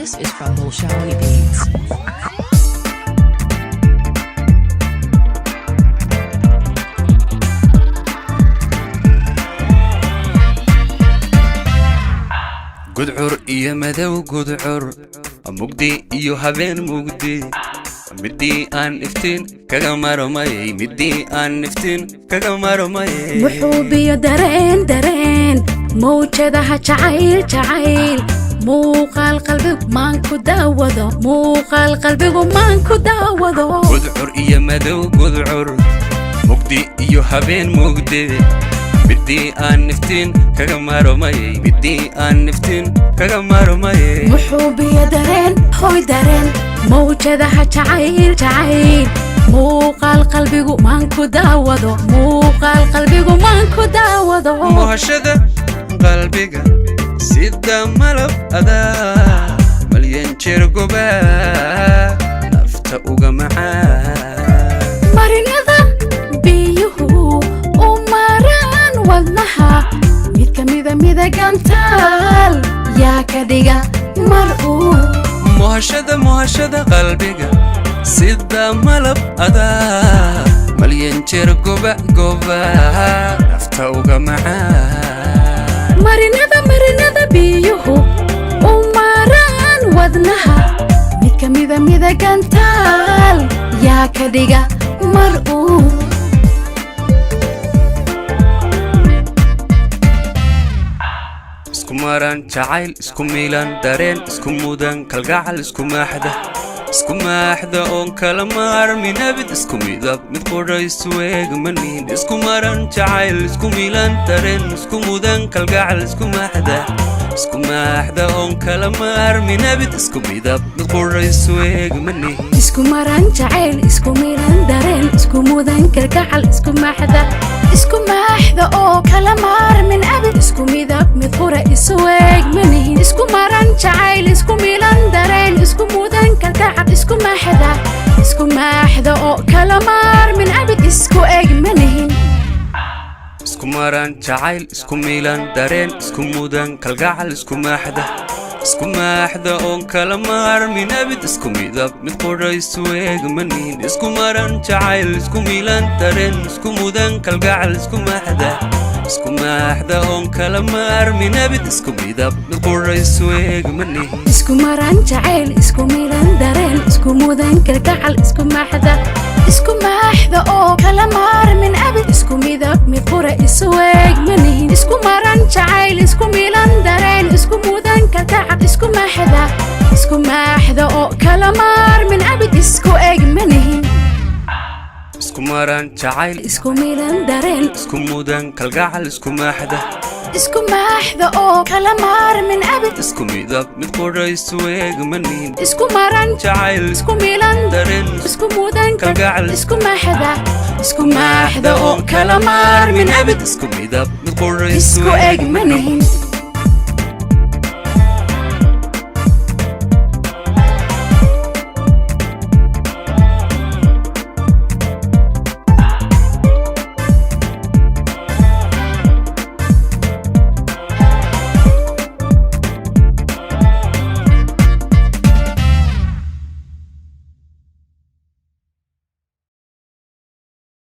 This is from Bolshawi Beats. Gudcur iyo madow, gudcur mugdi iyo habeen mugdi, midii aan iftiin kaga marmayay, midii aan iftiin kaga marmayay. Muxuubiyo dareen, dareen mawjadaha jacayl, jacayl muuqaal qalbigu maan ku daawado, muuqaal qalbigu maan ku daawado. Gudcur iyo madow, gudcur mugdi iyo habeen mugdi, midii aan iftiin kaga marmayay, midii aan iftiin kaga marmayay. Muxuubiyo dareen, hoy dareen mawjadaha jacayl, jacayl muuqaal qalbigu maan ku daawado, muuqaal qalbigu maan ku daawado. Muhashada qalbiga sida malab adaa, malyan jeer gobaa nafta uga macaan. Marinada biyuhu u maraan wadnaha, mid ka mida midagantaal yaa ka dhiga mar uu. Muhashada, muhashada qalbiga sida malab adaa, malyan jeer goba, goba nafta uga macaan. Marinada, marinada biyuhu u maraan wadnaha, mid ka mida midagantaal yaa ka dhiga mar uu. Isku maran jacayl, isku miilan dareen, isku mudan kalgacal, isku maaxda, isku maaxda oon kala maarmin abid, isku midab mid qudha isu eegmanin. Isku maran jacayl, isku miilan dareen, isku mudan kalgacal, isku maaxda, isku maaxda oon kala maarmin abid, isku midab mid qudha isu eegmanin. Isku maran jacayl, isku milan dareen, isku mudan kalgacal, isku maaxda, isku maaxda oo kala maarmin abid, isku midab mid qura isu eeg manihin. Isku maran jacayl, isku milan dareen, isku mudan kalgacal, isku maaxda, isku maaxda oo kala maarmin abid, isku eg manihin. Isku maran jacayl, isku miilan dareen, isku mudan kalgacal, isku maaxda, isku maaxda oon kala maarmin abid, isku midab mid qudha isu eegmanin. Isku maran jacayl, isku miilan dareen, isku mudan kalgacal, isku maaxda, isku maaxda oon kala maarmin abid, isku midab mid qudha isu eegmanin. Isku maran jacayl, isku milan dareen, isku mudan kalgacal, isku maaxda, isku maaxda oo kala maarmin abid, isku midab mid qura isu eeg manihin. Isku maran jacayl, isku milan dareen, isku mudan kalgacal, isku maaxda, isku maaxda oo kala maarmin abid, isku eg manihin. Isku maran jacayl, isku milan dareen, isku mudan kalgacal, isku maaxda, isku maaxda oo kala maarmin abid, isku midab mid qudha isu eegmanin. Isku maran jacayl, isku milan dareen, isku mudan kalgacal, isku maaxda, isku maaxda oo kala maarmin abid, isku midab mid qudha isku eg manihin.